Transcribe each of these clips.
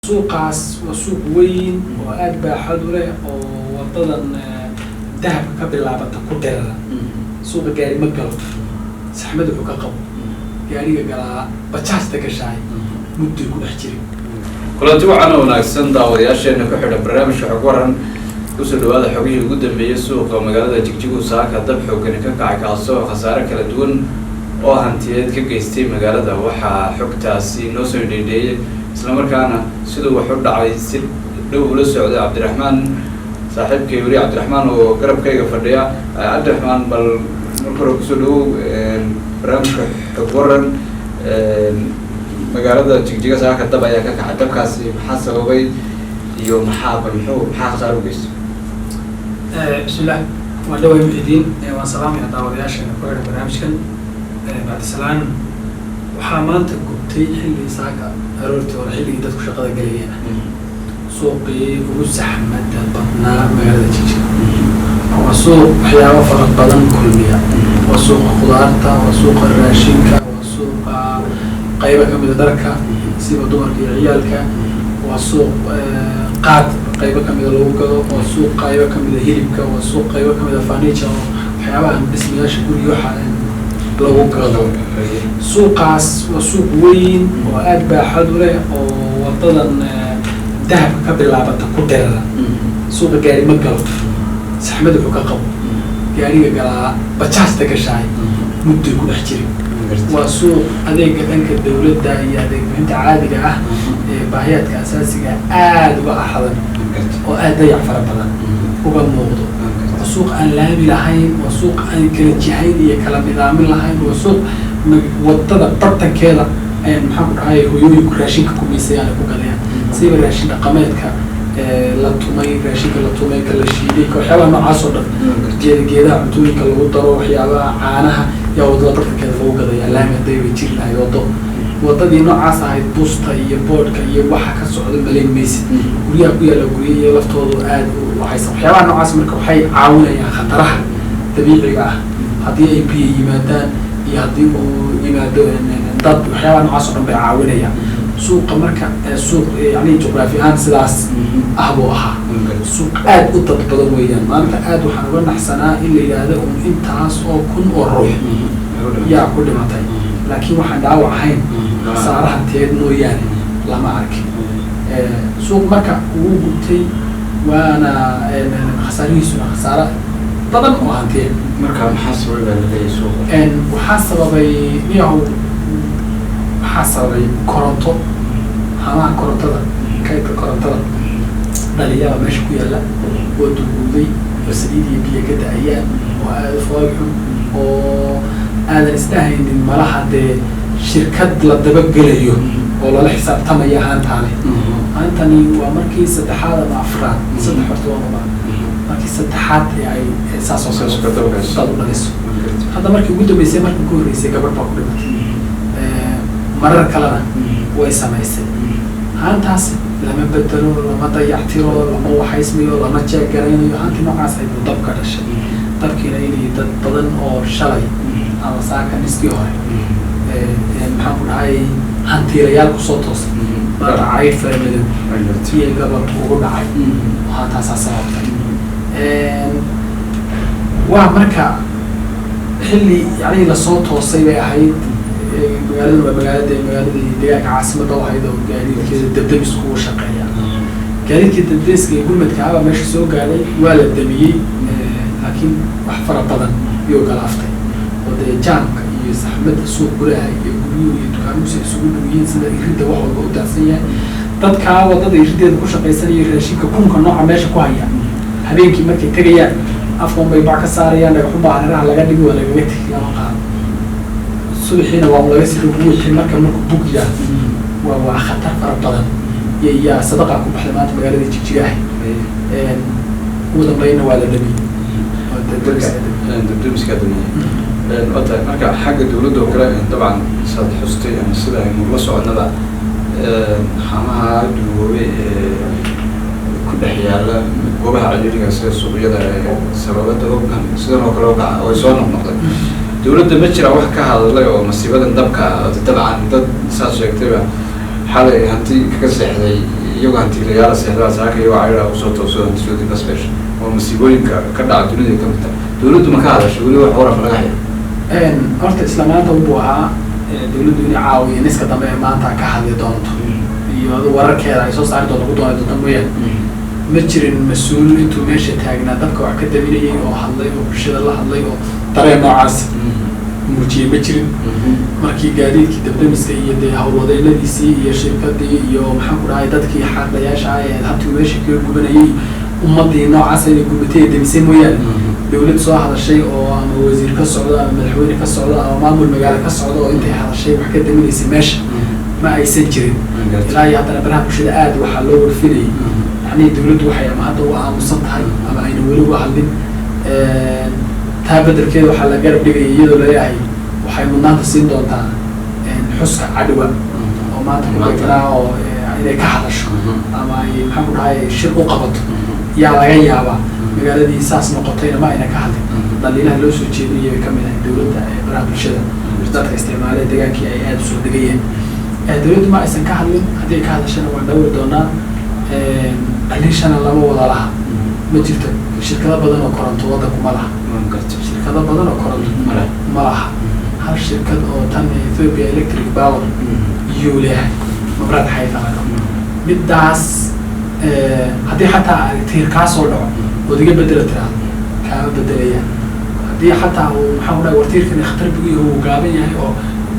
Suuqaas waa suuq weyn oo aada baaxad u leh oo wadadan dahabka ka bilaabata ku dheerara. Suuqa gaari ma galo, saxmad wuxuu ka qabo gaariga galaa, bajaajta gashaay mudday ku dhex jirin. Kulanti wacan oo wanaagsan, daawadayaasheena ku xidhan barnaamijka Xog Waran, kusoo dhawaada xogihii ugu dambeeyey suuqa magaalada Jigjigu. Saaka dab xoogani ka kacay, kaasoo khasaare kala duwan oo hantiyeed ka geystay magaalada. Waxaa xogtaasi noo soo dheedheeyey, islamarkaana siduu wax u dhacay si dhow ula socday Cabdiraxmaan, saaxiibkay weli Cabdiraxmaan oo garabkayga fadhiya. Cabdiraxmaan, bal marka hore kusoo dhawow barnaamijka Xog Waran. Magaalada Jigjiga saaka dab ayaa ka kacay. Dabkaasi maxaa sababay iyo maxaa bal maxaa khasaare u geystay? Bismillah, waan dhawaay Muxidiin, waan salaamaya daawadayaasheena ku xidhan barnaamijkan. Bacdisalaan, waxaa maanta gubtay xilligii saaka aroortii hore, xilligii dadku shaqada gelayeen, suuqii ugu saxmada badnaa magaalada Jigjiga. Waa suuq waxyaabo fara badan kulmiya: waa suuqa khudaarta, waa suuqa raashinka, waa suuqa qaybo kamida dharka siba dumarka iyo ciyaalka, waa suuq qaad qaybo kamida lagu gado, waa suuq qaybo kamida hilibka, waa suuq qaybo kamida furniture oo waxyaabahan dhismayaasha guriga waxa lagu gado. Suuqaas waa suuq weyn oo aada baaxad u leh oo wadadan dahabka ka bilaabata ku dheerara. Suuqa gaari ma galo, saxmad wuxuu ka qabo gaariga galaa, bajaajta gashaay mudday ku dhex jirin. Waa suuq adeega dhanka dawladda iyo adeeg bixinta caadiga ah ee baahiyaadka asaasiga aada uga axadan oo aada dayac fara badan uga muuqdo. Waa suuq aan laami lahayn, waa suuq aan kala jihayn iyo kala nidaamin lahayn, waa suuq wadada bartankeeda maxaan ku dhahay hoyooyinku raashinka ku miisayaan ay ku gadayaan, siba raashin dhaqameedka la tumay, raashinka la tumay, ka la shiiday, ka waxyaabaha noocaas oo dhan, geedaha cuntooyinka lagu daro, waxyaabaha caanaha yaa wadada bartankeeda lagu gadaya. Laami hadday bay jiri lahayd, wadadii noocaas ahayd busta iyo boodhka iyo waxa ka socda malayn maysid. Guryaha ku yaalla, gurya iyo laftoodu aada u waxaysan waxyaabaha noocaas. Marka waxay caawinayaan khataraha dabiiciga ah, haddii ay biyo yimaadaan iyo haddii uu yimaado dad, waxyaabaha noocaas oo dhan bay caawinayaan suuqa. Marka suuq yani juqraafi ahaan sidaas ah buu ahaa, suuq aad u dad badan weeyaan. Maanta aad waxaan uga naxsanaa in la yidhaahdo un intaas oo kun oo ruux yaa ku dhimatay, laakiin waxaan dhaawac ahayn, khasaare hantiyeed mooyaane, lama arkin. Suuq marka wuu gubtay, waana khasaarihiisuna khasaare badan oo hantiyeed. Marka maxaa sababay baa laleeyahay suuqa? Waxaa sababay niyahow, waxaa sababay koronto. Hamaha korontada, kaydka korontada dhaliyaaba meesha ku yaalla oo duguuday oo saliid iyo biyo ka da-ayaan oo aada fool xun oo aadan isdhahaynin malaha dee shirkad la dabagelayo oo lala xisaabtamaya haantaale. Haantani waa markii saddexaad ama afraad, saddex horta waa maba markii saddexaad ee ay saas oo kale dad u dhaliso. Hadda markii ugu dambeysay, markii ugu horreysay gabadh baa ku dhimatay, marar kalena way samaysay. Haantaas lama bedelo, lama dayactiro, lama waxaysmayo, lama jeegaraynayo. Haantii noocaas ay buu dab ka dhashay. Dabkiina inay dad badan oo shalay ama saaka niskii hore maxaan ku dhahay hantiilayaal kusoo toosay, maanta caydh faramadow iyo gabal ugu dhacay oo haantaasaa sababtay. Waa marka xilli yani lasoo toosay bay ahayd. Magaalada waa magaaladii deegaanka caasimadda u ahayd oo gaadiidkeeda dabdamisku u shaqeeya. Gaadiidkii dabdamiska ee gurmadka abaa meesha soo gaadhay, waa la damiyey, laakiin wax fara badan iyuu galaaftay oo dee jaamka iyo saxmadda suuq gudaha iyo guryuhu iyo dukaamuhu si isugu dhow yihiin, sida iridda wax walba u daadsan yahay. Dadkaa wadada iriddeeda ku shaqaysanaya raashinka kunka nooca meesha ku haya, habeenkii markay tegayaan afka unbay bac ka saarayaan, dhagaxun baa hareeraha laga dhigi, waa lagaga tegi, lama qaado. Subaxiina waa laga sii rogi wixii. Marka markuu bugyaa waa khatar fara badan yaa sadaqa ku baxday maanta magaalada Jigjigaah. Ugu dambeynna waa la dhamiyey. Dabdamiska damiyey waa tahay. Marka xagga dawladda oo kale, dabcan saad xustay ama sida aynu la soconaba, xamaha duugoobay ee ku dhex yaala goobaha ciriiriga sida suuqyada ee sababa dababkan sidan oo kale u kaca way soo noqnoqday. Dawladda ma jiraan wax ka hadlay oo masiibadan dabka? Dabcan dad saad sheegtayba xalay hanti kaga seexday. Iyagoo hantiilayaala seexdaan, saaka iyagoo cayraa usoo tooso, hantidoodii basbesh oo masiibooyinka ka dhaca dunida ka mid tahay. Dawladdu ma ka hadashay weli? Wax waraf laga haya? Horta isla maanta wuxuu ahaa dawladdu inay caawiyo niska dambe ee maanta ka hadli doonto iyo adu wararkeeda ay soo saari doonto ku dooni doonto mooyaane, ma jirin mas-uul intuu meesha taagnaa dabka wax ka daminayay oo hadlay oo bulshada la hadlay oo dareen noocaas muujiyey, ma jirin. Markii gaadiidkii dabdamiska iyo dee howlwadeynadiisii iyo shirkadii iyo, maxaan ku dhahay, dadkii xaaqdayaasha ah ee habtii meesha kaga gubanayay, ummadii noocaas inay gubatay ee demisay mooyaane, dawlad soo hadashay oo ama wasiir ka socdo ama madaxweyne ka socdo ama maamul magaalo ka socdo oo intay hadashay wax ka daminaysay meesha ma aysan jirin. Ilaa iyo haddana baraha bulshada aad waxaa loo warfinayay, yacni dawladdu waxay ama hadda u aamusan tahay ama ayna weli uga hadlin. Taa bedelkeeda waxaa la garab dhigaya iyadoo laleeyahay waxay mudnaanta siin doontaa xuska Cadwa oo maanta ku begnaa oo inay ka hadasho ama ay, maxaan ku dhahay, shir u qabato yaa laga yaabaa. Magaaladii saas noqotayna ma ayna ka hadlin. Dhaliilaha loo soo jeedinaya bay kamid ahay dawladda ee baraha bulshada dadka isticmaalay degaankii ay aada usoo dhegayeen. Dawladdu ma aysan ka hadlin. Haddii ay ka hadashana waan dhawri doonaa. Dhaliishana lama wada laha. Ma jirto shirkado badan oo koronto waddanku ma laha, shirkado badan oo koronto ma laha. Hal shirkad oo tan Ethiopia Electric Power iyuu leeyahay Mabraad Xayfa laga midaas. Haddii xataa tiir kaa soo dhaco ood iga bedela tiraahdo, kaama bedelayaan. Haddii xataa uu, maxaan ku dhahay, wartiirkani khatar buu yahay, uu gaaban yahay oo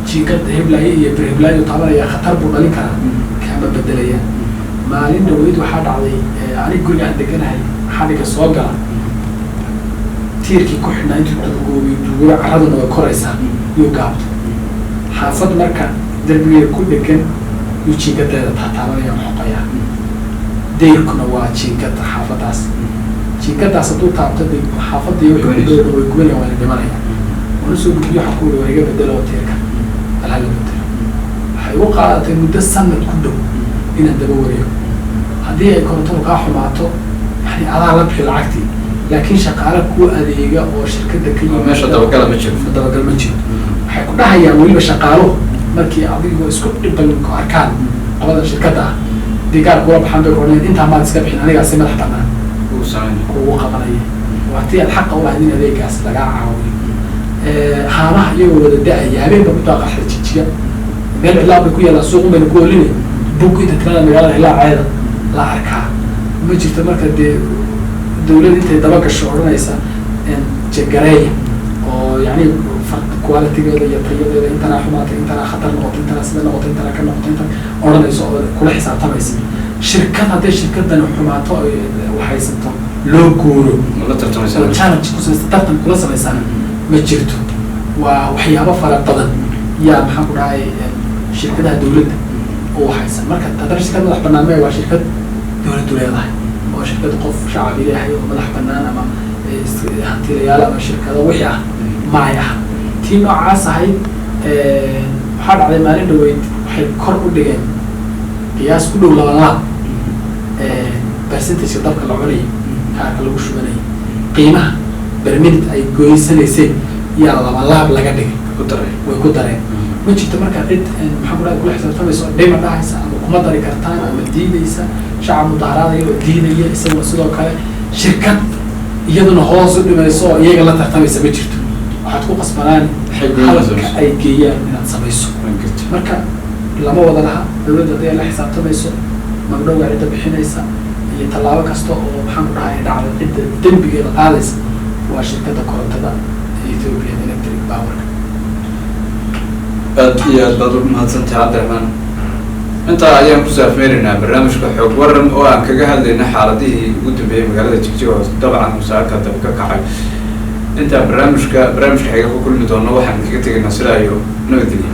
jiingad heblaaye iyo bir heblaayo taabanaya, khatar buu dhalin karaa, kaama bedelayaan. Maalin dhaweyd waxaa dhacday, aniga guriga aan deganahay xadhiga soo gala tiirkii ku xidhnaa intuu duugoobay, duugooba, carraduna way koraysaa, yuu gaabto. Xaafad marka derbigeeda ku dhegan yuu jiingadeeda taataabanaya, xoqayaa. Dayrkuna waa jiingada xaafadaas. Jiingadaas hadduu taabto de xaafadda iyo wixii ku dhow way gubanayaan, waana dhimanayaan. Waana soo gudbiyo, waxaan ku uri, "War iga bedelo oo tiirka alhala bedelo." Waxay u qaadatay muddo sanad ku dhow inaan daba wareego. Haddii ay korontadu kaa xumaato, yani adaa la bixi lacagtii, laakiin shaqaale kuu adeega oo shirkadda ka oo meesha dabagala ma jiro. Dabagal ma jiro. Waxay ku dhahayaan weliba shaqaaluhu markii adigoo isku dhiban ku arkaan qolada shirkadda ah, haddii gaar kula baxaan bay ku odhanayaan, "Intaa maad iska bixin, anigaa si madax bannaan uu samayn kugu qabanaya." Waa tii aad xaqa u lahayd in adeegaas lagaa caawiyo. Haamaha iyagoo wada da-aya habeen ba kutaa qarxda Jijiga, meel cidlaan bay ku yaalaan, suuqun bayna ku olinay bug inta tirada magaalada hilaaceeda la arkaa ma jirto. Marka dee dawlad intay daba gasho odhanaysa jagareeya oo yani qualitygeeda iyo tayadeeda intanaa xumaatay, intanaa khatar noqotay, intanaa sida noqotay, intanaa ka noqotay, intan odhanaysa oo kula xisaabtamaysa shirkad, hadday shirkadani xumaato ay waxaysato loo guuro ma la tartamaysa oo challenge ku samaysta, tartan kula samaysana ma jirto. Waa waxyaabo fara badan yaa, maxaan ku dhahay, shirkadaha dawladda oo waxaysan. Marka haddana shirkad madax banaan mee, waa shirkad dawladdu leedahay oo shirkad qof shacab leeyahay oo madax banaan ama hantiilayaal ama shirkado wixii ah ma ay ah. Tii noocaas ahayd waxaa dhacday maalin dhaweyd waxay kor u dhigeen qiyaas ku dhow laban laab percentageka dabka la cunayay, kaarka lagu shubanayay, qiimaha per minute ay goysanayseen yaa laban laab laga dhigay. Ku daray. Way ku dareen. Ma jirto marka cid, maxaan ku dhahay, kula xisaabtamaysa oo dhima dhahaysa ama kuma dari kartaan ama diidaysa. Shacab mudaharaadaya oo diidaya isaguna sidoo kale, shirkad iyaduna hoos u dhimayso oo iyaga la tartamaysa ma jirto. Waxaad ku qasbanaan Waxay goynaysaa. halka ay geeyaan inaad samayso. Marka lama wada laha. Dawladda hadday la xisaabtamayso, magdhowga cidda bixinaysa iyo tallaabo kasta oo, maxaan ku dhahay, dhacda, cidda dembigeeda qaadaysa waa shirkadda korontada ee Ethiopian Electric Power. Aad iyo aad baad u mahadsantahay, Cabdiraxmaan. Intaa ayaan ku saafmeynaynaa barnaamijka Xoog Waran oo aan kaga hadlayna xaaladihii ugu dambeeyey magaalada Jigjiga oo dabcan musaaka dab ka kacay. Intaan barnaamijka xiga ku kulmi doono, waxaan kaga tegaynaa sidaa iyo nabadgelya.